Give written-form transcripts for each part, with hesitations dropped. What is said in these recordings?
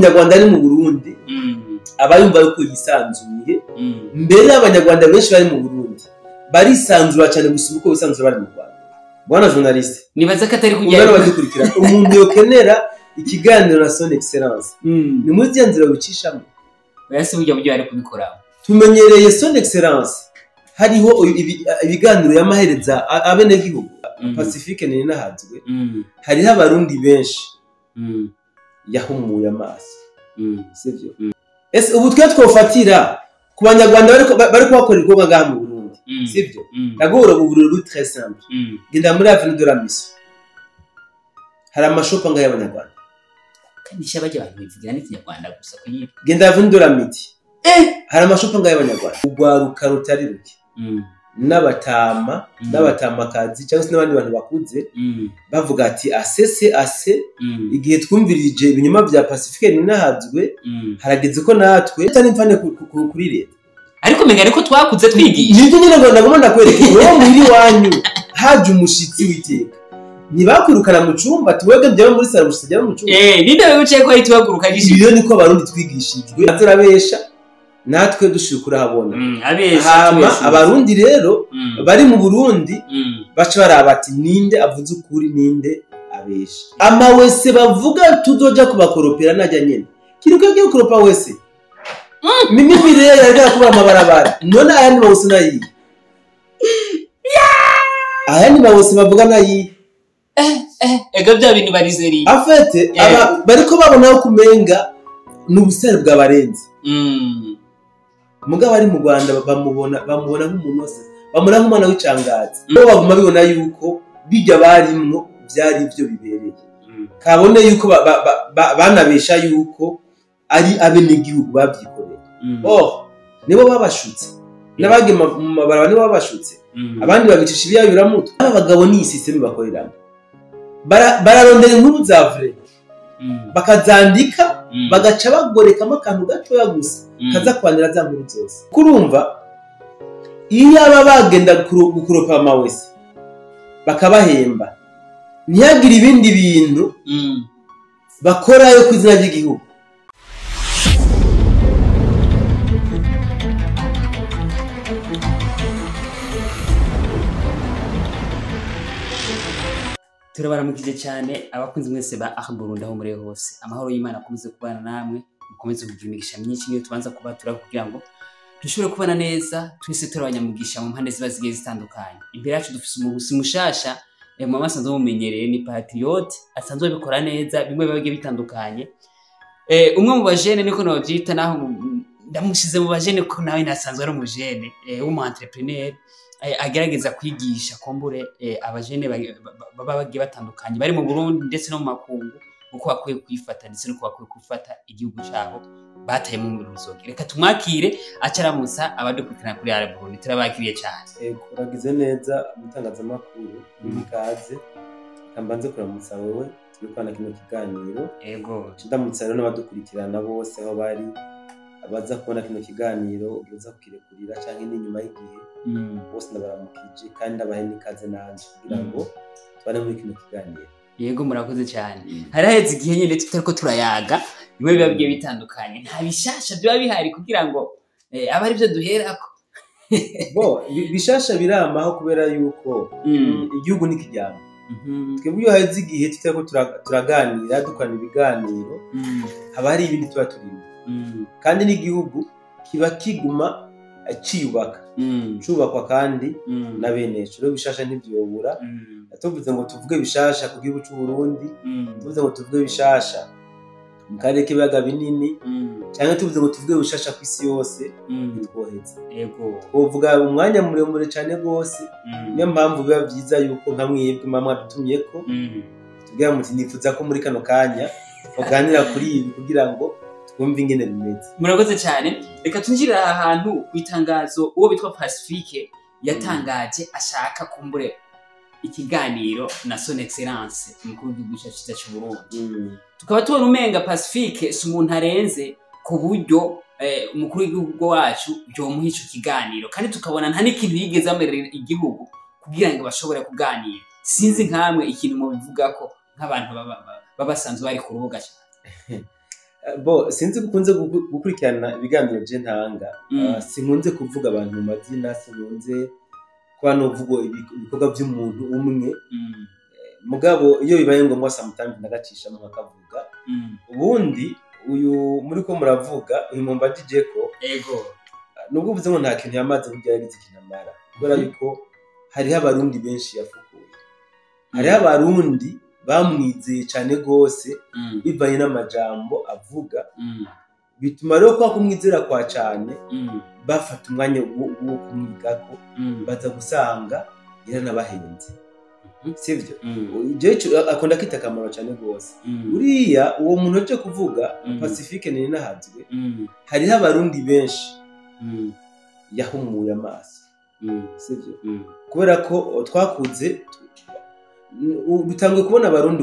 Umunyarwanda ari mu Burundi aba yumva yuko yisanzuye. Mbere abanyarwanda benshi bari mu Burundi barisanzura cyane gusumba uko bisanzura bari mu Rwanda. Bwana journaliste, nibaza ko atari kujya badukurikira. Umuntu yokenera ikiganiro na Son Excellence ni muri zya nzira wicishamo. Oya, si burya buryo bari kubikora. Tumenyereye Son Excellence hariho ibiganiro y'amahereza abenegihugu. Pacifique Nininahazwe, hariho abarundi benshi yahumuye amaso, sivyo? Ese ubu twe twofatira ku banyarwanda bariko bakora ibikorwa ngaha mu Burundi, sivyo? Ndagora ubu buri très simple. Genda muri avenue de la Mission, hari amashopa ngaha y'abanyarwanda. Kandi isha bajya abantu bivugira n'ikinyarwanda gusa kuyi. Genda avenue de la Miti, hari amashopa ngaha y'abanyarwanda. Urwaruka rutari ruke n'abatama n'abatamakazi cyangwa se n'abandi bantu bakuze bavuga ati asese ase igihe twumvirije ibinyoma bya Pacifique Nininahazwe, harageze ko natwe atari kuri leta. Ariko menya ariko twakuze twigisha. Nibyo nyine ngo ndagomba ndakwereka. Wowe muhiri wanyu haje umushitsi witeka, ntibakwirukana mu cumba, tuwege njyewe muri salo, umushitsi ajya mu cumba. Ninde wicaye ko ahita uhaguruka gishitsi? Iyo niko abarundi twigishijwe, turabesha natwe dushira kurahabona. Hama abarundi rero bari mu Burundi baca baraba ati ninde avuze ukuri, ninde abesha. Amawese bavuga tuzoja kubakoropera najya nyene kiruka giye kukoropa wese. Mimi mireye yariko kuba amabarabara, none ayandi mawese nayi ayandi mawese bavuga nayi. Ega bya bintu barizeri afete aba bariko babona ko kumenga n'ubusare bw'abarenze. Mugabo ari mu Rwanda bamubona nk'umuntu wese, bamubona nk'umwana w'icangazi. Bo baguma bibona yuko bijya barimwo byari ivyo bibereye. Kabone yuko banabesha yuko ari abenegihugu babyikoreye. Oh, nibo babashutse. N'abage mu mabarabara nibo babashutse. Abandi babicisha ibiyayuramutwe. Aba bagabo ni system bakoreramo. Bararondera inkuru za vrai. Bakazandika, bagaca bagorekamo akantu gatoya gusa kaza kwanira za nkuru zose. Kurumva iyo aba bagenda gukuropa amawese bakabahemba, ntihagire ibindi bintu bakorayo ku izina ry'igihugu. Turabaramukije cyane abakunzi mwese ba Ah Burundi aho muri hose. Amahoro y'Imana akomeze kubana namwe, mukomeze kugira imigisha myinshi niyo tubanza kuba kugira ngo dushobore kubana neza twese turabanyamugisha mu mpande ziba zigiye zitandukanye. Imbere yacu dufise umuhusi mushasha, mama asanzwe mumenyereye ni Patriote, asanzwe abikora neza bimwe biba bigiye bitandukanye. Umwe mu bajene niko novyita, naho ndamushize mu bajene ko nawe nasanzwe ari umujene w'umu entrepreneur, agerageza kwigisha kombure abajene baba bagiye batandukanye bari mu Burundi ndetse no mu makungu uko bakwiye kwifata ndetse n'uko bakwiye gufata igihugu cyabo bataye mu ruzogi. Reka tumwakire acaramutsa abadukurikirana kuri Ara Burundi. Turabakiriye cyane. Uragize neza umutangazamakuru n'ikaze. Kambanze kuramutsa wewe turi kwana kino kiganiro. Yego. Ndamutsa rero n'abadukurikirana bose aho bari, abaza kubona kino kiganiro uza kukirekurira canke n'inyuma y'igihe. Bose ndabaramukije kandi ndabahe n'ikaze nanje kugira ngo tubane muri kino kiganiro. Yego, murakoze cyane. Haraheze igihe nyine tutariko turayaga bimwe biba bigiye bitandukanye, nta bishasha biba bihari kugira ngo abe ari byo duherako. Bo bishasha biramaho kubera yuko igihugu ni kijyambere. Twebwe iyo haheze igihe tutariko turaganira dukorana ibiganiro, haba hari ibindi tuba turimo. Kandi n'igihugu kiba kiguma ciyubaka, cubakwa kandi na beneco. Rero bishasha ntivyobura. Tuvuze ngo tuvuge bishasha ku gihugu c'u Burundi, tuvuze ngo tuvuge bishasha mu karere k'ibiyaga binini, cyangwa tuvuze ngo tuvuge bishasha ku isi yose, ntitwoheze. Yego. Twovuga umwanya muremure cyane rwose. Niyo mpamvu biba byiza yuko nka mwebwe mama mwadutumyeko, tubwira muti nifuza ko muri kano kanya tuganira kuri ibi kugira ngo twumve ingene bimeze. Murakoze cyane. Reka tunjire aha hantu ku itangazo uwo bitwa Pacifique yatangaje ashaka kumbure ikiganiro na Son Excellence umukuru w'igihugu cyacu cy'u Burundi. Tukaba tubona umenga Pacifique si umuntu arenze ku buryo umukuru w'igihugu wacu yomuha ico kiganiro, kandi tukabona nta n'ikintu yigeze amerera igihugu kugira ngo bashobore kuganira. Sinzi nkamwe ikintu mubivugako nk'abantu baba basanzwe bari ku rubuga cyane. Bo sinzi gukunze gukurikirana ibiganiro je ntanga. Sinkunze kuvuga abantu mu mazina, sinkunze kuba novuga ibikorwa by'umuntu umwe. Mugabo iyo bibaye ngombwa sometimes ndagacishamo nkakavuga. Ubundi uyu muri ko muravuga, uyu mumbajije ko, nubwo uvuze ngo nta kintu yamaze, kurya yagize ikintu amara, kubera yuko hariho Abarundi benshi yafukuye, hariho Abarundi bamwizeye cyane rwose bivanye n'amajambo avuga. Bituma rero kwa kumwizera kwa cyane bafata umwanya wo kumwigako, baza gusanga yaranabahenze, sivyo? Jewe akunda kwita akamaro cyane rwose. Uriya uwo muntu uje kuvuga, Pacifique Nininahazwe, hariho Abarundi benshi yahumuye amaso, sivyo? Kubera ko twakuze dutanguye kubona Abarundi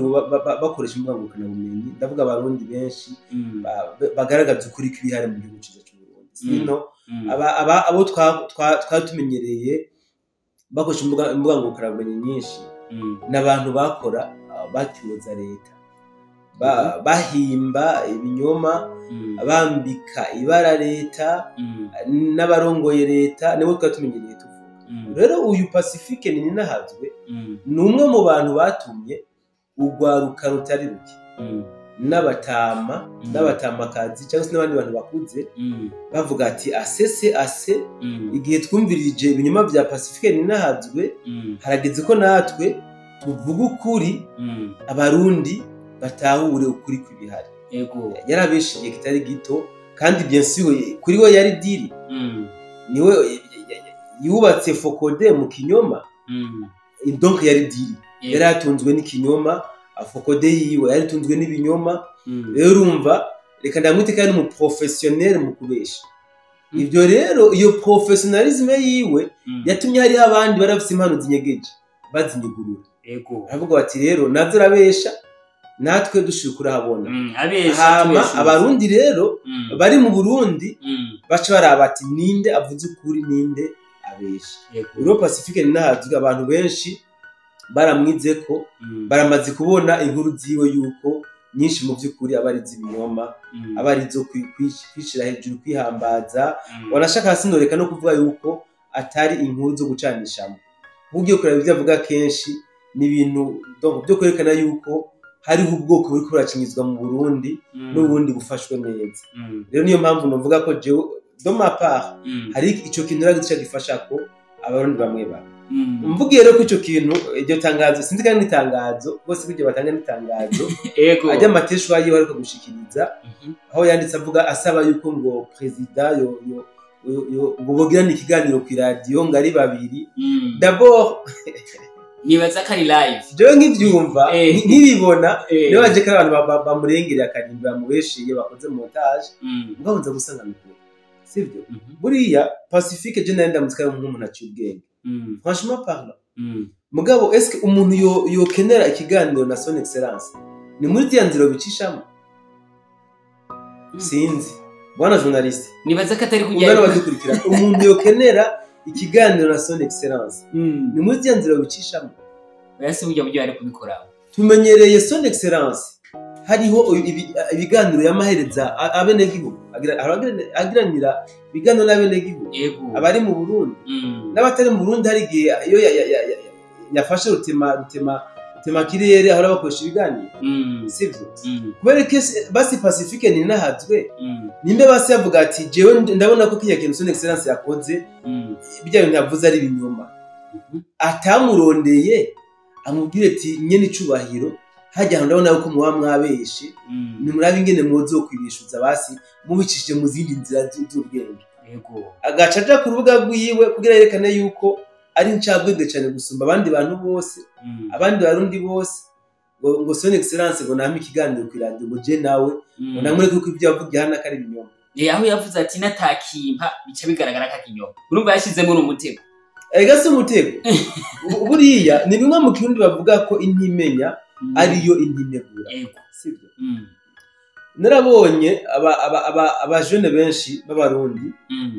bakoresha imbuga ngurukanabumenyi, ndavuga Abarundi benshi bagaragaza ukuri kw'ibihari mu gihugu cyiza cy'u Burundi. Sino abo twari tumenyereye bakoresha imbuga ngurukanabumenyi nyinshi n'abantu bakora bakiyoza leta, bahimba ibinyoma, bambika ibara leta n'abarongoye leta, nibo twari tumenyereye tuvuga. Rero uyu Pacifique Nininahazwe ni umwe mu bantu batumye urwaruka rutari ruke n'abatama n'abatamakazi cyangwa se n'abandi bantu bakuze bavuga ati: "Asese ase, igihe twumvirije ibinyoma bya Pacifique Nininahazwe, harageze ko natwe tuvuga ukuri, Abarundi batahure ukuri kw'ibihari." Yarabeshe igihe kitari gito, kandi bien sûr kuri we yari diri, niwe yubatse FOCODE mu kinyoma. Donc yari diri, yari atunzwe n'ikinyoma, FOCODE yiwe yari atunzwe n'ibinyoma. Rero urumva, reka ndamwite kandi umu professionnel mu kubesha. Ibyo rero, iyo professionnalisme yiwe yatumye hariho abandi bari bafise impano zinyegeje bazinyugurura, aravuga bati: "Rero nazo arabesha, natwe dushira kurahabona." Abesha. Hama tubesha. Abarundi rero bari mu Burundi baca baraba ati: "Ninde avuze ukuri, ninde abesha?" Rero Pacifique Nininahazwe, abantu benshi baramwize ko baramaze kubona inkuru ziwe yuko nyinshi mu by'ukuri aba ari iz'ibinyoma, aba ari izo kwishira hejuru, kwihambaza. Wanashaka sinoreka no kuvuga yuko atari inkuru zo gucanishamo. Ugiye kureba ibyo avuga kenshi ni ibintu donc byo kwerekana yuko hariho ubwoko buriko buracinyizwa mu Burundi n'ubundi bufashwe neza. Rero niyo mpamvu novuga ko jewe de ma part hari ico kintu rero gica gifasha ko Abarundi bamwe bamwe. Mvugiye rero ko ico kintu, iryo tangazo, sinzi kandi n'itangazo bose ko iryo batanga n'itangazo, ajya amateshwa yiwe ariko gushikiriza, aho yanditse avuga asaba yuko ngo perezida yo ngo bogirane ikiganiro ku iradiyo ngo ari babiri. D'abord Nibaza ko ari live. Jewe nkivyumva, nkibibona, niyo baje ko ari abantu bamurengereye akarimbi, bamubeshiye, bakoze montage. Mugabo nza gusanga mikuru sivyo. Buriya Pacifique je nari ndamutse ari nk'umuntu aciye ubwenge, franchement parlant. Mugabo est-ce que umuntu yokenera ikiganiro na Son Excellence ni muri ziriya nzira bicishamo? Sinzi, bwana journaliste. Nibaza ko atari kujya. Ungana badukurikira, umuntu yokenera ikiganiro na Son Excellence ni muri ziriya nzira bicishamo? Oya, si burya buryo bari kubikora. Tumenyereye Son Excellence hariho ibiganiro yamahereza abenegihugu, agiranira ibiganiro n'abenegihugu abari mu Burundi n'abatari mu Burundi. Hari igihe iyo yafashe rutema kirere ahora bakoresha ibiganiro, sivyo? Kubera ko basi Pacifique Nininahazwe, nimbe basi yavuga ati: "Jewe ndabona ko kiriya kintu Son Excellence yakoze, bijya bintu yavuze ari ibinyoma," atamurondeye amubwire ati: "Nyene icubahiro, hajya ahantu ndabona yuko muba mwabeshe, nimurabe ingene mwozokwibishuza basi mubicishije mu zindi nzira z'ubwenge." Agaca aja ku rubuga rwiwe kugira yerekane yuko ari incabwenge cane gusumba abandi bantu bose, abandi Barundi bose, ngo Son Excellence ngo nampe ikiganiro kw'iradiyo, ngo je nawe ngo namwereke ko ibyo yavugiye hano ko ari ibinyoma. Aho yavuze ati natakimpa bica bigaragara ko akinyoma, urumva yashizemo n'umutego. Ega si umutego. Buriya ni bimwe mu Kirundi bavuga ko intimenya ariyo intinegura, sibyo? Narabonye abajene benshi b'Abarundi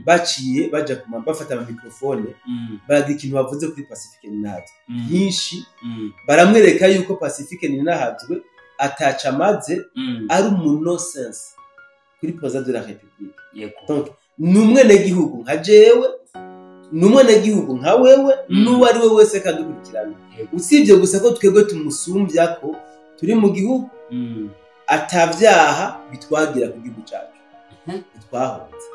baciye baja kuma bafata ama microphone, baragira ikintu bavuze kuri Pacifique Nininahazwe byinshi, baramwereka yuko Pacifique Nininahazwe ataca amaze, ari umu nonsense. Kuri président de la République. Yego. Donc ni umwenegihugu nka jewe, ni umwenegihugu nka wewe, n'uwo ari we wese kandi ukurikirana. Usibye gusa ko twebwe tumusumbya ko turi mu gihugu, atavyaha bitwagira ku gihugu cacu, bitwahunze.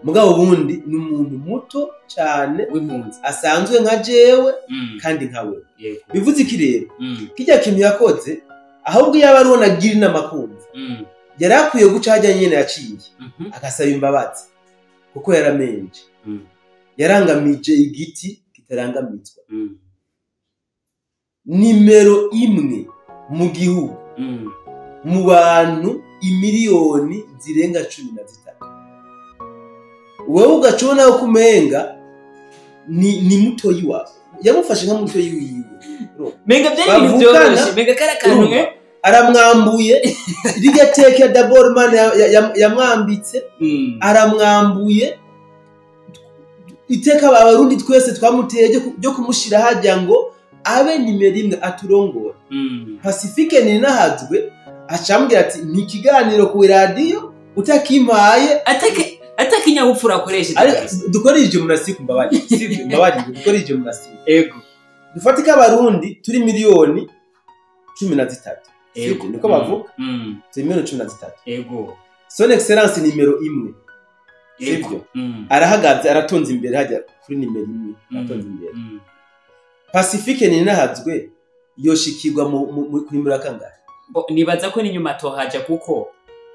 Mugabo ubundi ni umuntu muto cane w'impunzi asanzwe nka jewe kandi nka wewe. Bivuze iki rero? Kirya kintu yakoze, ahubwo yaba ari uwo nagira inama kumva, yari akwiye guca hajya nyene yaciye, agasaba imbabazi, kuko yaramenje, yarangamije igiti kitarangamizwa. Nimero 1 mu gihugu, mu bantu imiliyoni zirenga 13, wewe ugaca ubona ko umenga ni mutoyi wawe, yamufashe nka mutoyi wiwe. Menga byari ibintu Bavukana. byoroshe, menga kari akantu. Urumva? Aramwambuye rirya teka d'abord Imana yamwambitse, aramwambuye iteka Abarundi twese twamuteye ryo kumushira hajya ngo abe nimero 1 aturongora. Pacifique Nininahazwe acambwira ati ni ikiganiro ku radiyo utakimpaye. Atakinyabupfura akoresheje. Dukore iyi gymnastique, mbabarire, sivyo? Mbabarire, dukore iyi gymnastique. Ego. Dufatike Abarundi turi miliyoni 13, sivyo? Niko bavuga, turi miliyoni 13. Son Excellence nimero 1, sivyo? Arahagaze, aratonze imbere hajya kuri nimero 1, aratonze imbere. Pacifique Nininahazwe yoshikirwa kuri nimero kangahe? Bo, nibaza ko n'inyuma tohaja kuko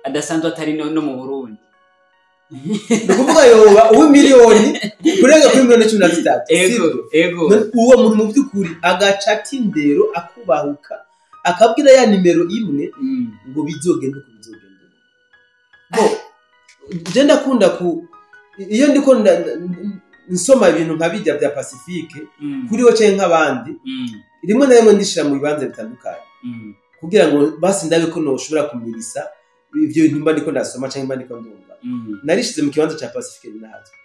adasanzwe atari no mu Burundi. Ni ukuvuga yoba uw'imiliyoni kurenga kuri miliyoni 13, sivyo? Ego. None uwo muntu mu by'ukuri agaca ata indero, akubahuka akabwira ya nimero 1 ngo bizogende uko bizogende uko. Bo je ndakunda ku iyo ndiko nsoma ibintu nka bijya bya Pacifique kuri we canke nk'abandi, rimwe na rimwe ndishira mu bibanza bitandukanye kugira ngo basi ndabe ko noshobora kumirisa ivyo bintu mba ndiko ndasoma canke mba ndiko ndumva. Narishize mu kibanza ca Pacifique Nininahazwe,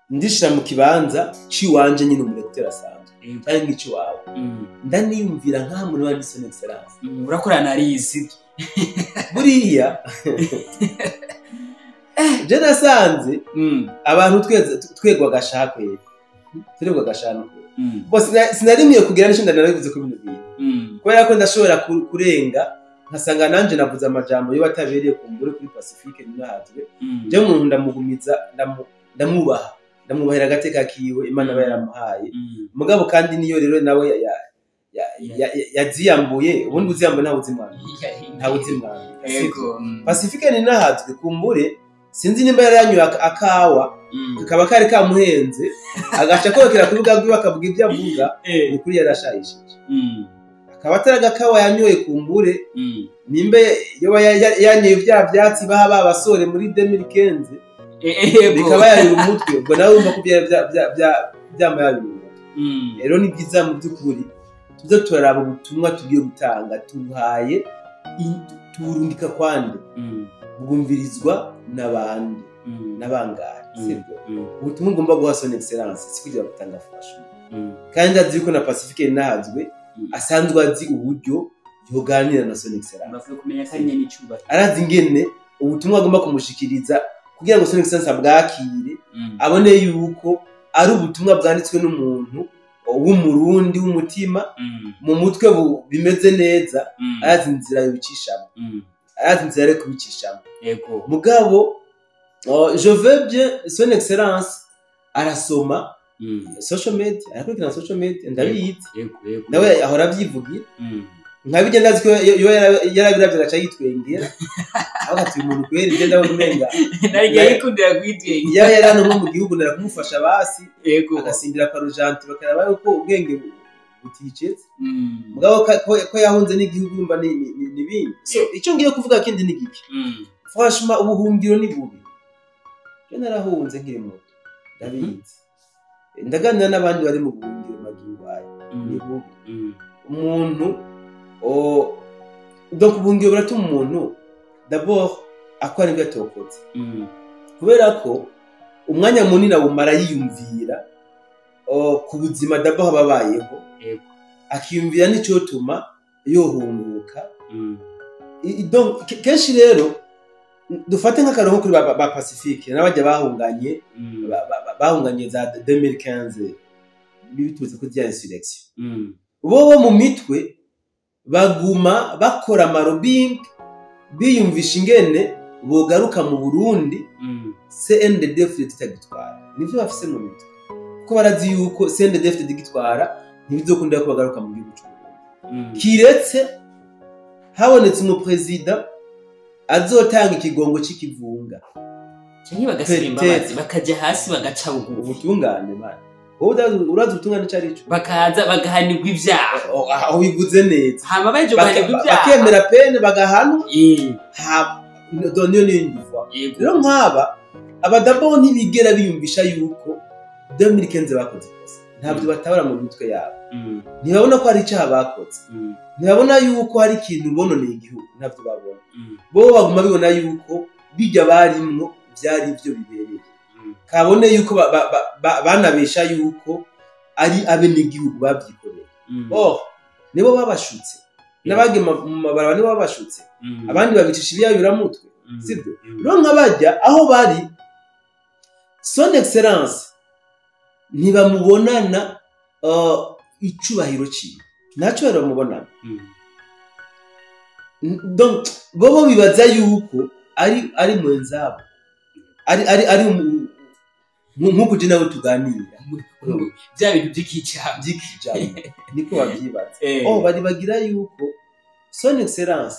ndishira mu kibanza ciwanje nyine, umurekiteri asanzwe, canke nk'iciwawe, ndaniyumvira nka muntu wa Son Excellence. Urakora analyse. Buriya je nasanze abantu twegwa agashaha kwera, turegwa agashaha kwera. Bo sinarimye kugira nico ndanabivuze ko bino bintu, kubera ko ndashobora kurenga nkasanga nanje navuze amajambo yo batabereye kumbure kuri Pacifique Nininahazwe. Je umuntu ndamugumiza, ndamwubaha, ndamwubahira agateka kiwe Imana aba yaramuhaye. Mugabo kandi niyo rero nawe yaziyambuye, ubundi uziyambuye ntawe uzimwambika, ntawe uzimwambika, sivyo? Ego. Pacifique Nininahazwe kumbure sinzi nimba yari yanyoye akawa, kakaba kari kamuhenze, agaca korokera ku rubuga rwiwe akavuga ibyo avuga. Ni ukuri yarashayishije, akaba atari agakawa yanyoye kumbure, nimba yoba yanyoye vya vyatsi baha ba basore muri 2015, bikaba yayura umutwe, ubwo nawe wumva ko vyamayayura umutwe. Rero ni byiza mu by'ukuri tuze turaraba ubutumwa tugiye gutanga, tubuhaye tuburungika kwande, bwumvirizwa n'abandi, n'abangahe, sibyo? Ubutumwa ugomba guha Son Excellence si kugira gutanga fashion, kandi azi yuko na Pacifique Nininahazwe asanzwe azi uburyo yoganira na Son Excellence. Bakwiye kumenya ko ari nyene icubahiro. Arazi ingene ubutumwa agomba kumushikiriza kugira ngo Son Excellence abwakire, abone yuko ari ubutumwa bwanditswe n'umuntu w'Umurundi w'umutima, mu mutwe bimeze neza. Arazi inzira yobicishamo, arazi inzira yo kubicishamo. Mugabo je veux bien, Son Excellence arasoma social media, arakurikirana social media, ndabizi. Yego yego. Nawe ahora avyivugira. Nkabijya ndazi ko iyo yarabiravye agaca yitwengera, aho ati uyu muntu kweri ibyo ndabona umenga Naryo yikundira kwitwenga. Iyo yari hano nko mu gihugu nara kumufasha basi, agasimbira kwa Rujanti bakaraba yuko ubwenge buticetse. Mugabo ko yahunze n'igihugu, urumva ni bindi. So icyo ngiye kuvuga kindi ni giki? Franchement, ubuhungiro ni bubi. Je narahunze nkiri muto, ndabizi, ndaganira n'abandi bari mu buhungiro magingo aya, ni bubi. Umuntu donc ubuhungiro buratuma umuntu d'abord akora ibyo atokotse, kubera ko umwanya munini awumara yiyumvira ku buzima d'abord aba abayeho, akiyumvira n'icyotuma yohunguka. Donc kenshi rero Dufate nk'akarongo kuri ba Pacifique n'abajya bahunganye, bahunganye za 2015 biturutse kuri ya insurrection. Bo mu mitwe baguma bakora amalobbying, biyumvisha ingene bogaruka mu Burundi CNDD-FDD itagitwara. Nivyo bafise mu mitwe, kuko barazi yuko CNDD-FDD igitwara ntibizokunda ko bagaruka mu gihugu c'u Burundi, kiretse habonetse umuperezida azotanga ikigongo c'ikivunga. Canke bagasaba imbabazi, bakajya hasi, bagaca bugufi. Ubutungane bana, wowe urazi ubutungane ico arico? Bakaza bagahanirwa ivyaha. Aho bivuze neza. Hama baje guhanirwa ivyaha, bakemera peine, bagahanwa. Niyo niyindi voie. Rero nk'aba abadabo ntibigera biyumvisha yuko 2015 bakoze ikosa. Ntabyo batabara mu mitwe yabo. Ntibabona ko hari icyaha bakoze, ntibabona yuko hari ikintu bononeye igihugu, ntabyo babona. Bo baguma bibona yuko bijya barimwo byari byo bibereye, kabone yuko banabesha yuko ari abenegihugu babyikoreye. Oh, nibo babashutse, n'abagiye mu mabarabara nibo babashutse, abandi babicisha ibiyayuramutwe, sibyo? Rero nk'abajya aho bari, Son Excellence ntibamubonana icubahiro ciwe, nta cubahiro bamubonana. Donc bobo bibaza yuko ari mwenzabo, ari nk'uko je nawe tuganira. Bya bintu by'ikicamo. By'ikijambo, niko babyibaza. Oh, bari bagira yuko Son Excellence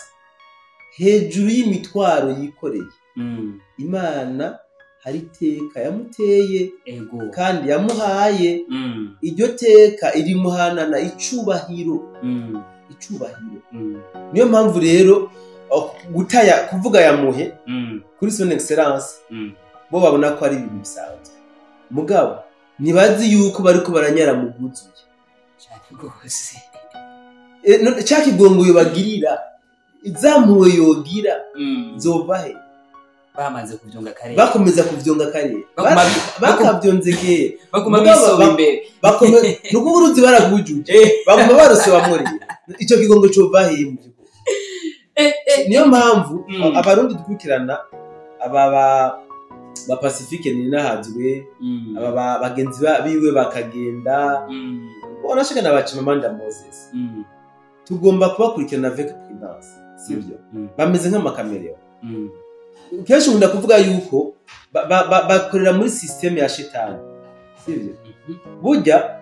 hejuru y'imitwaro yikoreye, Imana hari iteka yamuteye kandi yamuhaye. Iryo teka irimuhanana icubahiro, icubahiro. Niyo mpamvu rero gutaya kuvuga yamuhe kuri Son Excellence, bo babona ko ari ibintu bisanzwe, mugabo ntibazi yuko bariko baranyara mu bwuzuye. Cyane rwose. Ca kigongo bagirira, zampuwe yogira zova he? Bamaze kuvyonga kare. Bakomeza kuvyonga kare. Bakavyonze kera. Baguma Mugabo bisoba imbere. Ni ukuvuga uruzi baragwujuje, baguma barose bamuri ico kigongo cova he mu by'ukuri? Niyo mpamvu Abarundi dukurikirana aba ba Pacifique Ninahazwe, aba bagenzi biwe bakagenda, wanashaka na ba Chimamanda Moses, tugomba kubakurikirana avec prudence, sibyo? Bameze nk'amakameleon. Kenshi nkunda kuvuga yuko bakorera muri système ya shetani, sibyo? Burya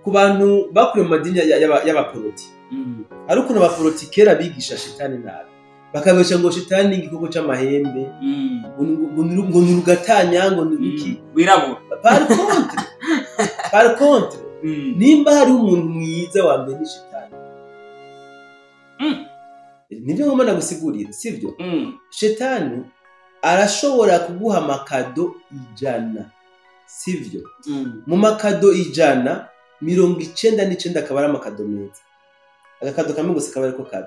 ku bantu bakuriye mu madini y'abaporoti, hari ukuntu abaporoti kera bigisha shetani nabi, bakabesha ngo shetani ni igikoko c'amahembe, ngo ni urugatanya, ngo ni uruki. Wirabura. Par contre, nimba hari umuntu mwiza wa mbere ni shetani. Nibyo ngomba nagusigurira, sibyo? Shetani arashobora kuguha amakado 100, sivyo? Mu makado 100, 99 akaba ari amakado meza, agakado kamwe gusa kaba ariko kabi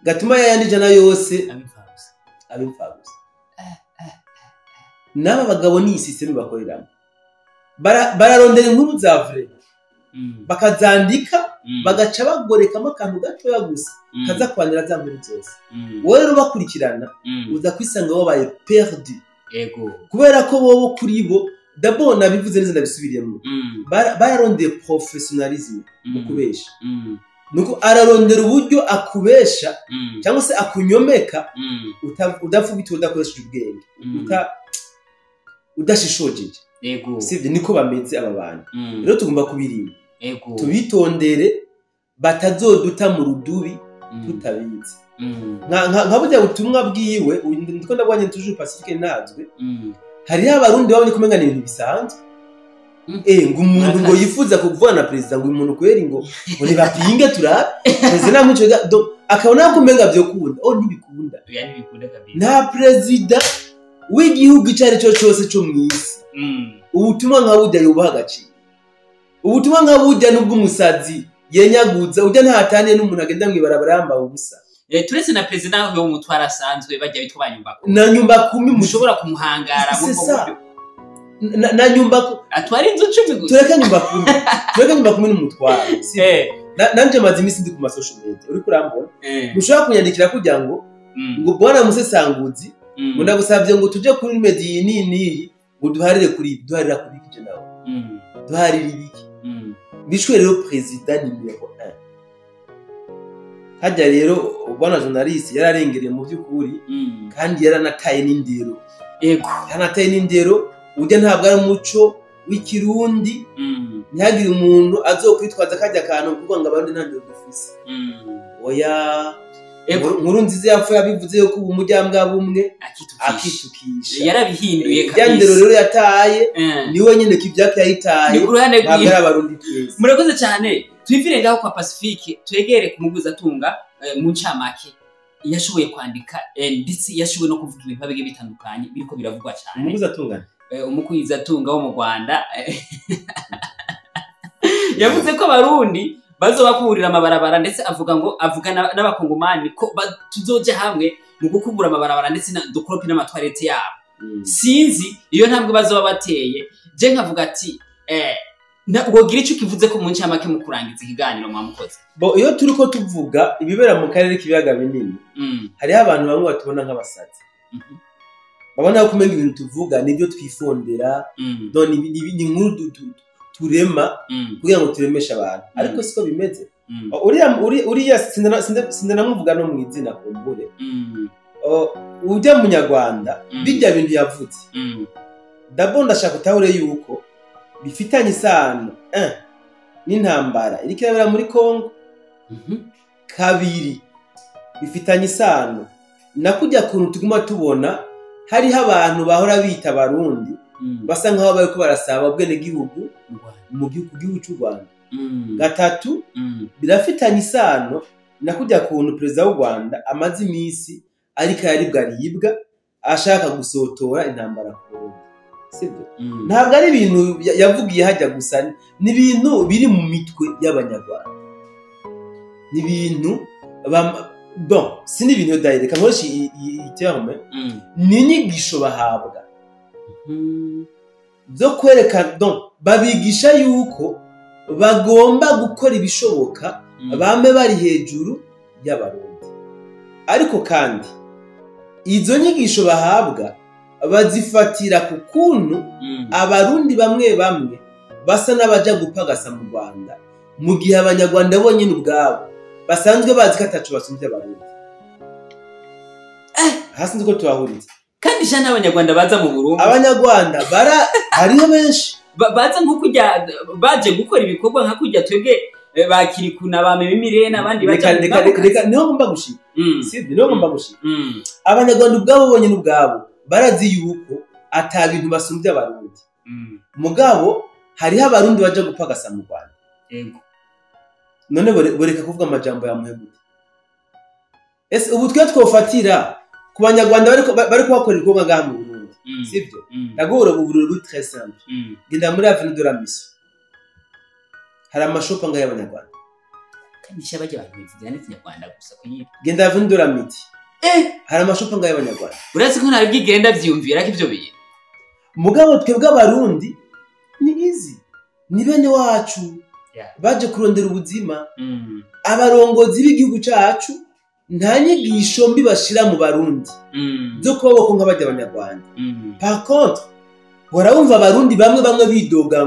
gatuma yayandi 100 yose Abimfabusa. Aba imfabusa. N'aba bagabo ni iyi système bakoreramo. Bararondera inkuru za vrai, bakazandika, bagaca bagorekamo akantu gatoya gusa kaza kwanira za nkuru zose. Wowe rero bakurikirana, uza kwisanga wabaye perdu, kubera ko bobo kuri bo, d'abord nabivuze neza, ndabisubiriyemo, bararondeye professionnalisme mu kubesha. Nuko ararondera uburyo akubesha cyangwa se akunyomeka, udapfa bitewe udakoresheje ubwenge, udashishojeje, sivyo? Niko bameze aba bantu. Rero tugomba kubirinda, tubitondere batazoduta mu rudubi tutabizi. Nka burya butumwa bwiwe, uyu ndiko ndabwanye toujours Pacifique Nazwe, hariho Abarundi babonye ko umenga ni ibintu bisanzwe. Ngo umuntu ngo yifuza kuvugana na perezida, ngo uyu muntu kweri ngo nibapinge turabe perezida namwice, donc akabona ko umenga vyokunda. Oh, ntibikunda. Oya, ntibikunda kabisa. Nta perezida w'igihugu icyo ari cyo cyose cyo mu isi ubutumwa nka burya yubaha agaciro. Ubutumwa nka burya n'ubw'umusazi yenyaguza ujya, ntahataniye n'umuntu agenda mw'ibarabara yambaye ubusa. Turetse na perezida naho yo mutwara asanzwe, bajya bitwa ba nyumbako. Na nyumba kumi mushobora kumuhangara muri C'est ubwo ça. buryo. Na nyumba Atwara inzu 10 gusa. Tureke nyumba kumi, tureke nyumba kumi n'umutwaro, sibyo? Nanje maze iminsi ndi ku ma social media, uriko urambona, mushobora kunyandikira kugira ngo ngo bwana musesanguzi. Ngo ndagusabye ngo tuje kuri media iyi n'iyi n'iyi, ngo duharire kuri ibi, duharira kuri iki nawe. Duharire ibiki? Bishwe rero président numéro 1. Hajya rero bwana journaliste yararengereye mu by'ukuri, kandi yaranataye n'indero. Yaranataye n'indero, ujya ntabwo ari umuco w'ikirundi. Ntihagire umuntu azokwitwaza kajya akantu kuvuga ngo abandi nta ndero dufise. Oya. Nkuru nziza yapfuye yabivuze yuko ubu umuryango bumwe akitukisha, akitukisha. Yarabihinduye Ya ndero kabisa. Rero yataye niwe nyine kivyake yayitaye. Ni ku ruhande ntabwo rwiwe. Ari abarundi twese. Murakoze cyane. Twivire ngaho kwa Pacifique, twegere ku mugwizatunga. Mu ncamake yashoboye kwandika, ndetse yashoboye no kuvuga ibintu bigiye bitandukanye biriko biravugwa cyane. Umuguzi atungana. Umugwizatunga wo mu Rwanda yavuze ko abarundi bazobakurira amabarabara, ndetse avuga ngo avuga n'abakongomani ko tuzoja hamwe mu gukubura amabarabara ndetse na dukorope n'amatwarete yabo. Sinzi iyo ntambwe bazoba bateye. Je nkavuga ati wogira icyo ukivuze ko mu ncamake mu kurangiza ikiganiro, mwamukoze. Bo iyo turiko tuvuga ibibera mu karere k'ibiyaga binini, hariho abantu bamwe batubona nk'abasazi, babona ko umenga ibintu tuvuga nibyo twifondera. None ni inkuru turema kugira ngo turemeshe abantu, ariko siko bimeze. Uriya uriya sindanamuvuga no mu izina kumbure. Ujya munyarwanda, bijya bintu yavuze, d'abord ndashaka utahure yuko bifitanye isano un n'intambara iriko irabera muri Congo. Kabiri, bifitanye isano na kujya kuntu tuguma tubona hariho abantu bahora bita abarundi, basa nkaho bariko barasaba ubwenegihugu Mu Rwanda. Mu gihugu cy'u Rwanda. Gatatu, birafitanye isano na kujya kuntu perezida w'u Rwanda amaze iminsi ariko araribwa aribwa ashaka gusotora intambara ku Burundi, sibyo? Ntabwo ari ibintu yavugiye hajya gusa, ni ibintu biri mu mitwe y'abanyarwanda, ni ibintu bon, si ni ibintu d'ailleurs, reka nkoreshe iyi terme, ni inyigisho bahabwa zo kwerekana, donc babigisha yuko bagomba gukora ibishoboka bame bari hejuru y'abarundi. Ariko kandi izo nyigisho bahabwa bazifatira ku kuntu abarundi bamwe bamwe basa n'abaja gupagasa mu Rwanda, mu gihe abanyarwanda bonyine ubwabo basanzwe bazi ko ataco basumvye abarundi. Hasi nzi ko tuhahuriza. Kandi sha n'abanyarwanda baza mu Burundi. Abanyarwanda bara hariho benshi. Baza nko kujya baje gukora ibikorwa nka kujya twebwe, bakirikuna ba Memire n'abandi baja. Reka niho ngomba gushika. Sibyo, niho ngomba gushika. Abanyarwanda ubwabo bonyine ubwabo barazi yuko ata bintu basumbye abarundi. Mugabo hariho abarundi baja gupagasa mu Rwanda. None boreka kuvuga amajambo ya muhe gute? Ese ubu twe twofatira ku banyarwanda bariko bakora ibikorwa ngaha mu Burundi, sivyo? Ndaguhora ubururu buri très simple. Genda muri avenue de la Mission, hari amashopa ngaha y'abanyarwanda. Kandi sha bajya abantu bivugira n'ikinyarwanda gusa kuyiba. Genda avenue de l'Amitié, hari amashopa ngaha y'abanyarwanda. Uretse ko ntabwo igenda byiyumvira ko ivyo bintu. Mugabo twebwe abarundi ni easy, ni bene wacu baje kurondera ubuzima. Abarongozi b'igihugu cacu nta nyigisho mbi bashira mu barundi zo kuba nk'abajya abanyarwanda. Par contre wumva abarundi bamwe bamwe bidoga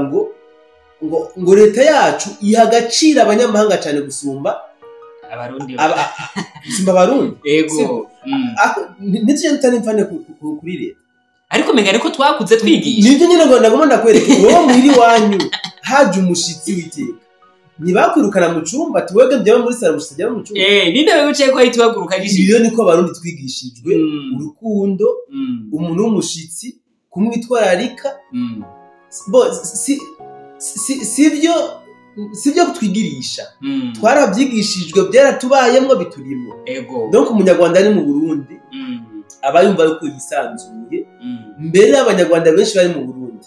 ngo leta yacu iha agaciro abanyamahanga cyane gusumba abarundi. Gusumba abarundi. Ego. Ntitujye tutanimfane kuri leta. Ariko menya ariko twakuze twigisha. Nibyo nyine ngo ndagomba ndakwereka. Wowe muhira iwanyu haje umushitsi w'iteka, ntibakwirukana mu cumba tuwege njyewe muri salo, umushitsi ajya mu cumba. Ninde wicaye ko ahita uhaguruka gishitsi? Ibyo niko abarundi twigishijwe, urukundo, umuntu w'umushitsi kumwitwararika. Bo si sibyo twigirisha, twarabyigishijwe, byaratubayemwo, biturimo. Donc umunyarwanda ari mu Burundi aba yumva yuko yisanzuye. Mbere abanyarwanda benshi bari mu Burundi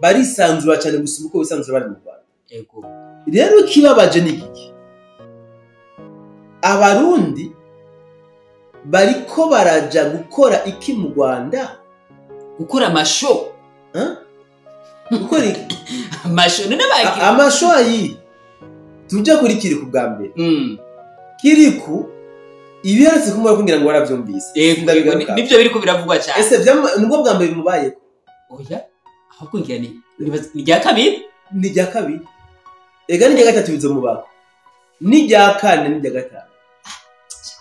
barisanzura cyane gusumba uko bisanzura bari mu Rwanda. Rero ikibabaje ni giki? Abarundi bariko baraja gukora iki mu Rwanda? Gukora amasho. Huh? Gukora iki? Amasho none baki. Amasho ayi tujya kuri Kiriku bwa mbere. Kiriku Ibiherutse kumubara kugira ngo waravyumvise. Yego, Ndabigaruka. nivyo biriko biravugwa cyane. Ese nibwo bwa mbere bimubayeko? Oya, ahubwo ngira ni rya kabiri. Ni irya kabiri, ega ni irya gatatu bizomubako, ni irya kane, ni irya gatanu.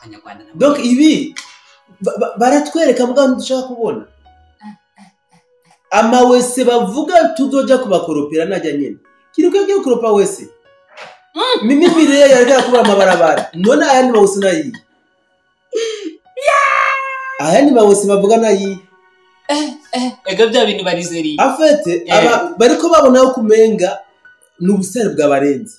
Abanyarwanda nabo. Donc ibi baratwereka mugabo ntidushaka kubona ama WC bavuga tuzoja kubakoropera najya nyene kiruka agiye gukoropa WC. Mimi Mireille yareka kubura amabarabara, none aya ni ma WC nayihe? Aya ni ma WC bavuga nayihe? Ega bya bintu barizeriye. En fait, aba bariko babona yo kumenga ni ubusare bw'abarenzi.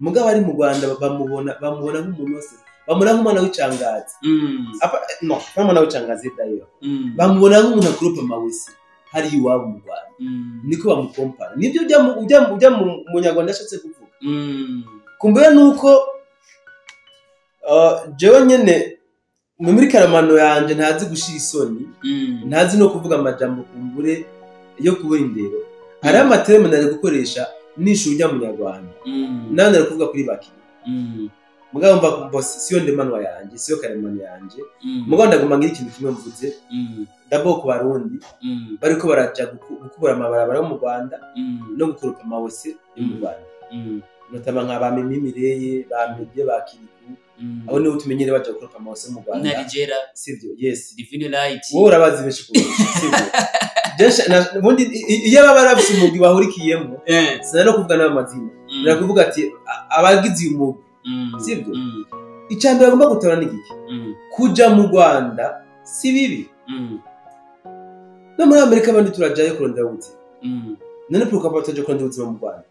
Mugabo ari mu Rwanda bamubona nk'umuntu wese, bamubona nk'umwana w'icangazi. Apa, no, nk'umwana w'icangazi d'ailleurs. Bamubona nk'umuntu akoropa ama WC hari iwabo mu Rwanda. Niko bamukompara, nibyo ujya mu munyarwanda ashatse kuvuga. Kumbura nuko jewe nyene muri karamano yanje ntazi gushira isoni, ntazi no kuvuga amajambo kumbure yo kubura indero. Hari ama termes nari gukoresha nishu ujya munyarwanda, nawe nari kuvuga kuri baki. Mugabo mva boss siyo ndemanwa yanje, siyo karemano yanje. Mugabo ndaguma ngira ikintu kimwe mvuze. D'abord ku Barundi bariko baraja gukubura amabarabara yo mu Rwanda no gukoropa ama WC yo mu Rwanda, notamment nka ba Mimi Mireille, ba Medie, ba Kirikou. Abo nibo tumenyere baja gukoropa ama WC mu Rwanda. Na Ligera. Sivyo? Yes. Divine Light. Wowe urabazi benshi kurusha, sivyo? Ubundi iyo baba barafise umugwi bahurikiyemo, sinari no kuvuga n'amazina, birakuvuga ati abagize uyu mugwi, sivyo? Icya mbere bagomba gutora ni igiki? Kuja mu Rwanda si bibi. No muri Amerika abandi turajayo kurondera ubuzima. None pourquoi pas tutaja kurondera ubuzima mu Rwanda?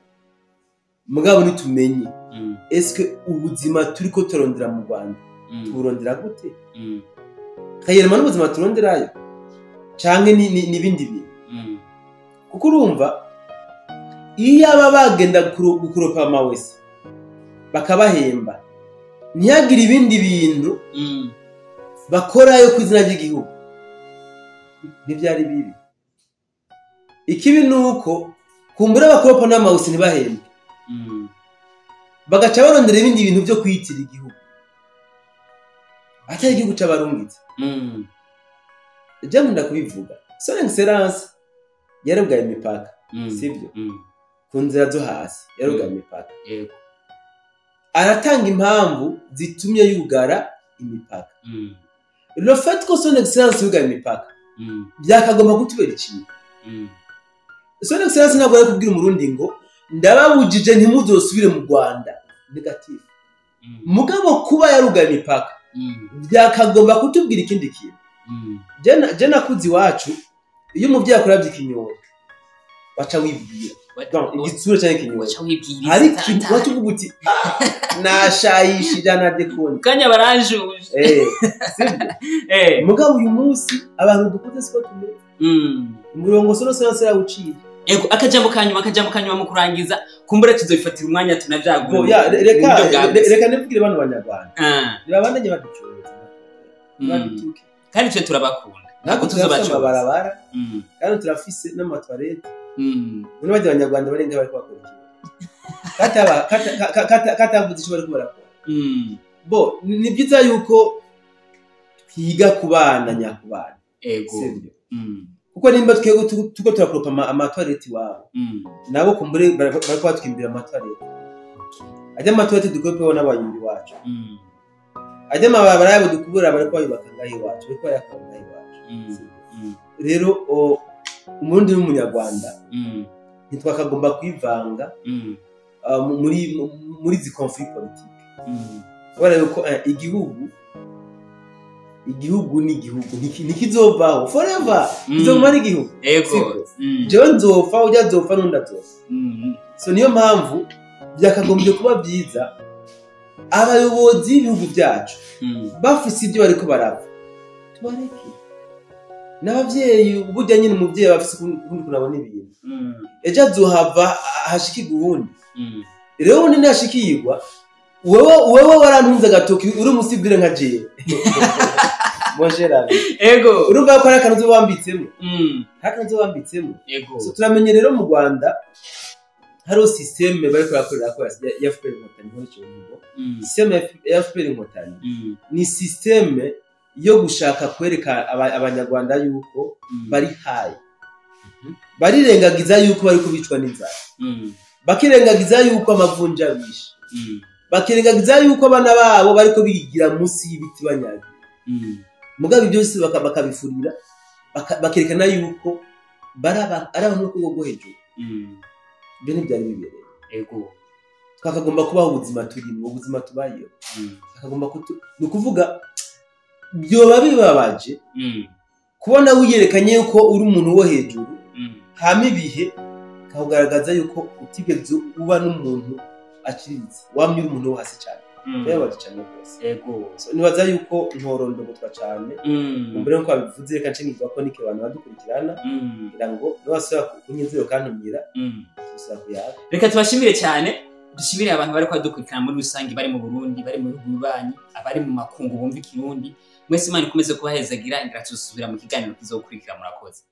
Mugabo nitumenye, est-ce que ubuzima turiko turondera mu Rwanda tuburondera gute? Réellement n'ubuzima turonderayo canke n'ibindi bintu? Kuko urumva iyo aba bagenda gukoropa ama WC bakabahemba, ntihagire ibindi bintu bakorayo ku izina ry'igihugu, ntibyari bibi. Ikibi ni uko kumbura bakoropa n'ama WC ntibahembe, bagaca barondera ibindi bintu byo kwitira igihugu atari igihugu c'abarungitse. Je nkunda kubivuga, Son Excellence yarugaye imipaka, sibyo? Ku nzira zo hasi yarugaye imipaka. Aratanga impamvu zitumye yugara imipaka. Le fait ko Son Excellence yugaye imipaka byakagomba kutubera ikintu. Son Excellence ntabwo ari kubwira Umurundi ngo ndababujije ntimuzosubire mu Rwanda, négatif. Mugabo kuba yarugaye imipaka byakagomba kutubwira ikindi kintu. Je nakuze iwacu, iyo umuvyeyi akuravye ikinyoro waca wibwira. Donc igitsure canke ikinyoro, waca wibwiriza. Hari ikintu waca uvuga uti: "Ah, nashayishije na dekonde." Kanya baranjuje. Eh, sibyo? Mugabo uyu munsi abantu dukuze siko tumeze. Umurongo Son Excellence yawuciye. Ego, akajambo kanyuma mu kurangiza, kumbura tuzobifatira umwanya tunavyagura Bo, ya, mu reka buryo bwagutse. Reka nibwire bano banyarwanda nibabandanye baducuruza, badutuke. Kandi twe turabakunda, ntabwo Ntabwo turafise tuzobacuruza. amabarabara kandi turafise n'amatwarete. None barya abanyarwanda barenga bariko bakora iki? Katavuze ico bariko barakora. Bo ni byiza yuko twiga kubana nyakubana, sivyo? Kuko nimba twebwe turiko turakoropa amatwarete iwabo, nabo kumbure bariko batwimbira amatwarete. Ajya amatwarete dukoropeho n'abayumbi iwacu, ajya amabarabara yabo dukubura bariko bayubaka ngaho iwacu, bariko bayakora ngaho iwacu. Sivyo? Rero Umurundi n'Umunyarwanda ntitwakagomba kwivanga muri izi conflit politique, kubera yuko igihugu ni igihugu, ntikizovaho forever. Kizoguma ari igihugu. Sivyo? Jewe nzopfa, ujya azopfa, n'undi azopfa. So niyo mpamvu byakagombye kuba byiza abayobozi b'ibihugu byacu bafise ibyo bariko barapfa tubareke. N'abavyeyi burya nyine, umuvyeyi aba afise ukundi kuntu abona ibintu. Ejo azohava hashikirwa uwundi. Rero ubundi ntashikirwa, wewe warantunze agatoki uri umusivile nka jewe, mon cher ami. Urumva ko hari akantu uzoba wambitsemo, hari akantu uzoba wambitsemo. So turamenye rero mu Rwanda Hariho système bariko barakorera ko ya FPR Inkotanyi, nkoresha uvugo système ya FPR Inkotanyi, ni système yo gushaka kwereka Abanyarwanda yuko bari hayi, barirengagiza yuko bari kubicwa n'inzara, bakirengagiza yuko amavunja bishe, bakirengagiza yuko abana babo bariko bigira munsi y'ibiti banyagiwe. Mugabo ibyo byose bakabifurira, bakerekana yuko bari ari abantu bo ku rwego rwo hejuru. Ibyo ntibyari bibereye. Twakagomba kubaho ubuzima turimo, ubuzima tubayeho. Twakagomba ni ukuvuga byoba bibabaje kubona wiyerekanye yuko uri umuntu wo hejuru, hama ibihe bikakugaragaza yuko utigeze uba n'umuntu aciriritse, wamye uri umuntu wo hasi cyane. Birababaje cyane rwose. So, nibaza yuko ntorondogotwa cyane. Mbere nkuko babivuze, reka nce nkivuga ko nike abantu badukurikirana, kugira ngo nibasubira kunyizero kantumira, tuzosubira kuyaga. Reka tubashimire cyane, dushimire abantu bari kubadukurikirana muri rusange, bari mu Burundi, bari mu bihugu bibanyi, abari mu makungu bumva Ikirundi. Mwese Imana ikomeze kubahezagira. Ngira tuzosubira mu kiganiro kizokurikira. Murakoze.